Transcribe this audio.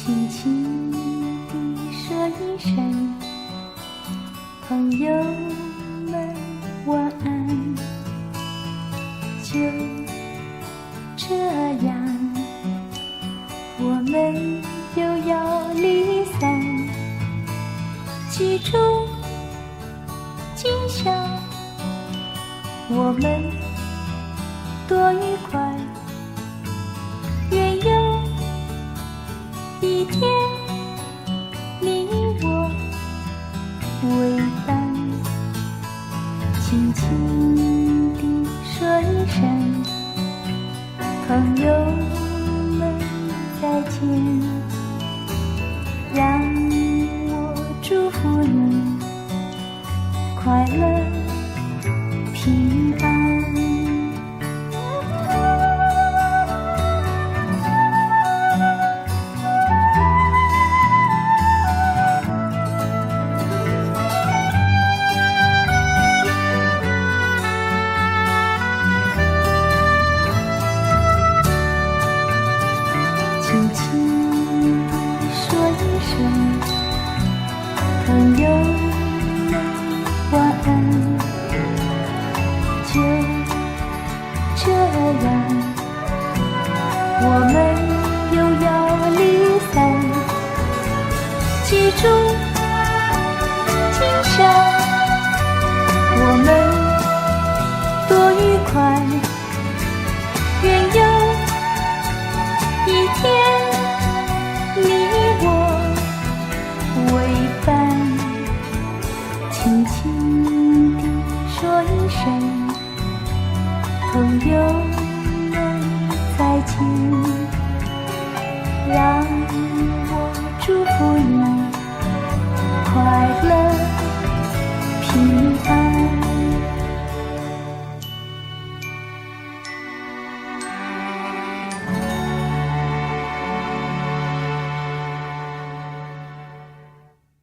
輕輕地說一聲，朋友們晚安。就這樣，我們又要離散。記住今宵，我們多愉快。願有一天，你我為伴，輕輕地說一聲，朋友們再見，讓我祝福你快樂平安。輕輕地說一聲，朋友們晚安。就這樣，我們又要離散。記住今宵，我們多愉快。願有一天，你我為伴，輕輕地說一聲，朋友。